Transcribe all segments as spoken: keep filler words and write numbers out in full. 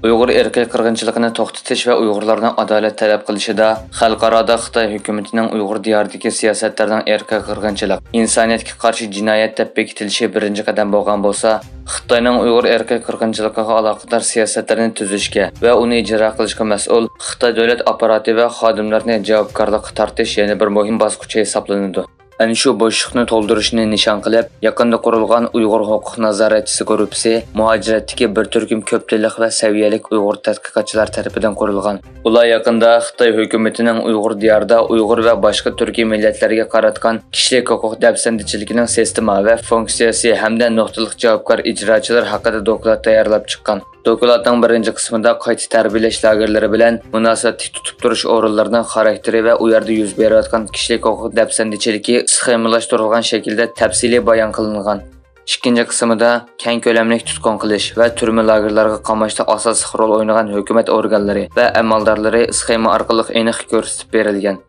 ئۇيغۇر ئىرقىي قىرغىنچىلىقىنى توختىتىش ۋە ئۇيغۇرلارنىڭ ئادالەت تەلەپ قىلىشىدا خەلقئارادا خىتاي ھۆكۈمىتىنىڭ ئۇيغۇر دىيارىدىكى سىياسەتلىرىنىڭ ئىرقىي قىرغىنچىلىق، ئىنسانىيەتكە قارشى جىنايەت دەپ بېكىتىلىشى بىرىنچى قەدەم بولغان بولسا، خىتاينىڭ ئۇيغۇر ئىرقىي قىرغىنچىلىقىغا ئالاقىدار سىياسەتلىرىنى تۈزۈشكە ۋە ئۇنى ئىجرا قىلىشقا مەسئۇل خىتاي دۆلەت ئاپپاراتى ۋە خادىملىرىنى جاۋابكارلىققا تارتىش يەنە بىر مۇھىم باسقۇچى ھېسابلىنىدۇ. ئەنە شۇ بوشلۇقنى تولدۇرۇشنى نىشان قىلىپ، يېقىندا قۇرۇلغان ئۇيغۇر ھوقۇق نازارەتچىسى گۇرۇپپىسى مۇھاجىرەتتىكى بىر تۈركۈم كۆپ تىللىق ۋە سەۋىيەلىك ئۇيغۇر تەتقىقاتچىلار تەرىپىدىن قۇرۇلغان. ئۇلار يېقىندا خىتاي ھۆكۈمىتىنىڭ ئۇيغۇر دىيارىدا ئۇيغۇر ۋە باشقا تۈركىي مىللەتلەرگە قاراتقان كىشىلىك ھوقۇق دەپسەندىچىلىكىنىڭ سىستېما ۋە فۇنكسىيەسى ھەمدە نۇقتىلىق جاۋابكار ئىجراچىلار ھەققىدە دوكلات تەييارلاپ چىققان. دوكلاتنىڭ بىرىنچى قىسمىدا قايتا تەربىيەلەش لاگېرلىرى بىلەن مۇناسىۋەتلىك تۇتۇپ تۇرۇش ئورۇنلىرىنىڭ خاراكتېرى ۋە ئۇ يەردە يۈز بېرىۋاتقان كىشىلىك ھوقۇق دەپسەندىچىلىكى سخېمىلاشتۇرۇلغان شەكىلدە تەپسىلىي بايان قىلىنغان. ئىككىنچى قىسمىدا كەڭ كۆلەملىك تۇتقۇن قىلىش ۋە تۈرمە لاگېرلارغا قاماشتا ئاساسلىق رول ئوينىغان ھۆكۈمەت ئورگانلىرى ۋە ئەمەلدارلىرى سخېما ئارقىلىق ئېنىق كۆرسىتىپ بېرىلگەن.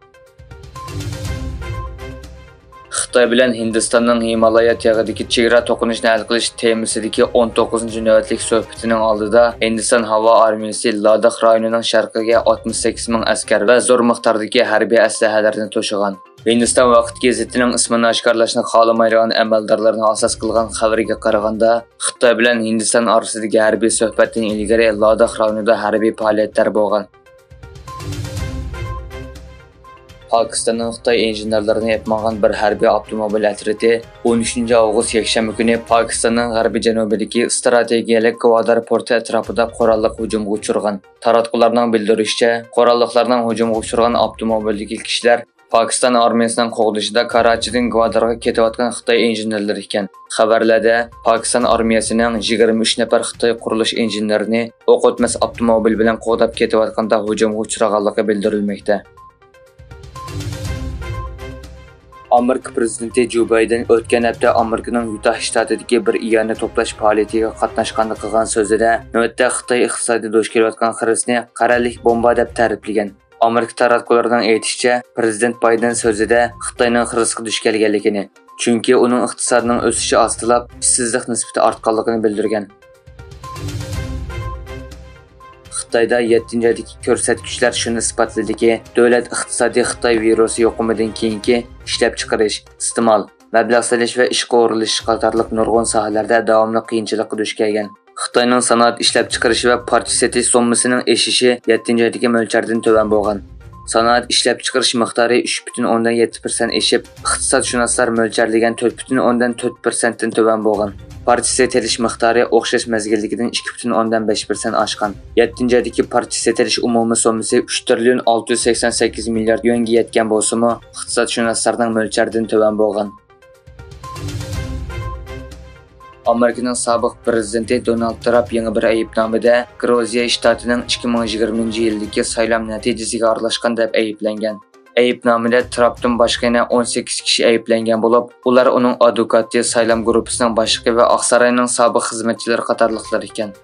خىتاي بىلەن ھىندىستاننىڭ ھىمالايا تېغىدىكى چېگرا توقۇنۇشىنى ھەل قىلىش تېمىسىدىكى ئون توققۇزىنچى نۆۋەتلىك سۆھبىتىنىڭ ئالدىدا ھىندىستان ھاۋا ئارمىيىسى لاداخ رايونىنىڭ شەرقىگە ئاتمىش سەككىز مىڭ ئەسكەر ۋە زور مىقداردىكى ھەربىي ئەسلىھەلەرنى توشۇغان. ھىندىستان ۋاقىت گېزىتىنىڭ ئىسمىنى ئاشكارىلاشنى خالىمايدىغان ئەمەلدارلارنى ئاساس قىلغان خەۋىرىگە قارىغاندا، خىتاي بىلەن ھىندىستان ئارىسىدىكى ھەربىي سۆھبەتتىن ئىلگىرى لاداخ رايونىدا ھەربىي پائالىيەتلەر بولغان. پاكىستاننىڭ خىتاي ئىنژېنېرلىرىنى ئېلىپ ماڭغان بىر ھەربىي ئاپتوموبىل ئەترىتى ئون ئۈچىنچى ئاۋغۇست يەكشەنبە كۈنى پاكىستاننىڭ غەربىي جەنۇبىدىكى ئىستراتېگىيەلىك گۋادار پورتى ئەتراپىدا قوراللىق ھۇجۇمغا ئۇچرىغان. تاراتقۇلارنىڭ بىلدۈرۈشىچە، قوراللىقلارنىڭ ھۇجۇمغا ئۇچرىغان ئاپتوموبىلدىكى كىشىلەر پاكىستان ئارمىيەسىنىڭ قوغدىشىدا كاراچىدىن گۋادارغا كېتىۋاتقان خىتاي ئىنژېنېرلىرى ئىكەن. خەۋەرلەردە پاكىستان ئارمىيەسىنىڭ يىگىرمە ئۈچ نەپەر خىتاي قۇرۇلۇش ئىنژېنېرىنى ئوق ئۆتمەس ئاپتوموبىل بىلەن قوغداپ كېتىۋاتقاندا ھۇجۇمغا ئۇچرىغانلىقى بىلدۈرۈلمەكتە. ئامېرىكا پىرېزىدېنتى جو بايدېن ئۆتكەن ھەپتە ئامېرىكىنىڭ يۇتاھ شتاتىدىكى بىر ئىئانە توپلاش پائالىيىتىگە قاتناشقاندا قىلغان سۆزىدە، نۆۋەتتە خىتاي ئىقتىسادى دۇچ كېلىۋاتقان خىرىسنى قەرەللىك بومبا دەپ تەرىپلىگەن. ئامېرىكا تاراتقۇلىرىنىڭ ئېيتىشىچە، پىرېزىدېنت بايدېن سۆزىدە خىتاينىڭ خىرىسقا دۇچ كەلگەنلىكىنى، چۈنكى ئۇنىڭ ئىقتىسادىنىڭ ئۆسۈشى ئاستىلاپ، ئىشسىزلىق نىسبىتى ئارتقانلىقىنى بىلدۈرگەن. خىتايدا يەتتىنچى ئايدىكى كۆرسەتكۈچلەر شۇنى ئىسپاتلىدىكى، دۆلەت ئىقتىسادى خىتاي ۋىرۇسى يۇقۇمىدىن كېيىنكى ئىشلەپچىقىرىش، ئىستېمال، مەبلەغ سېلىش ۋە ئىشقا ئورۇنلىشىش قاتارلىق نۇرغۇن ساھەلەردە داۋاملىق قىيىنچىلىققا دۇچ كەلگەن. خىتاينىڭ سانائەت ئىشلەپچىقىرىشى ۋە پارچە سېتىش سوممىسىنىڭ ئېشىشى يەتتىنچى ئايدىكى مۆلچەردىن تۆۋەن بولغان. سانائەت ئىشلەپچىقىرىش مىقدارى ئۈچ پۈتۈن ئوندىن يەتتە پىرسەنت ئېشىپ، ئىقتىسادشۇناسلار مۆلچەرلىگەن تۆت پۈتۈن ئوندىن تۆت پىرسەنتتىن تۆۋەن بولغان. پارچە سېتىلىش مىقدارى ئوخشاش مەزگىلدىكىدىن ئىككى پۈتۈن ئوندىن بەش پىرسەنت ئاشقان. يەتتىنچى ئايدىكى پارچە سېتىلىش ئومۇمىي سوممىسى ئۈچ تىرىليون ئالتە يۈز سەكسەن سەككىز مىليارد يۈەنگە يەتكەن بولسىمۇ، ئىقتىسادشۇناسلارنىڭ مۆلچەردىن تۆۋەن بولغان. ئامېرىكىنىڭ سابىق پىرېزىدېنتى دونالد ترامپ يېڭى بىر ئەيىبنامىدە گرۇزىيە شتاتىنىڭ ئىككى مىڭ يىگىرمىنچى يىلدىكى سايلام نەتىجىسىگە ئارىلاشقان دەپ ئەيىبلەنگەن. ئەيىبنامىدە ترامپتىن باشقا يەنە ئون سەككىز كىشى ئەيىبلەنگەن بولۇپ، ئۇلار ئۇنىڭ ئادۋوكاتى، سايلام گۇرۇپپىسىنىڭ باشلىقى ۋە ئاقساراينىڭ سابىق خىزمەتچىلىرى قاتارلىقلار ئىكەن.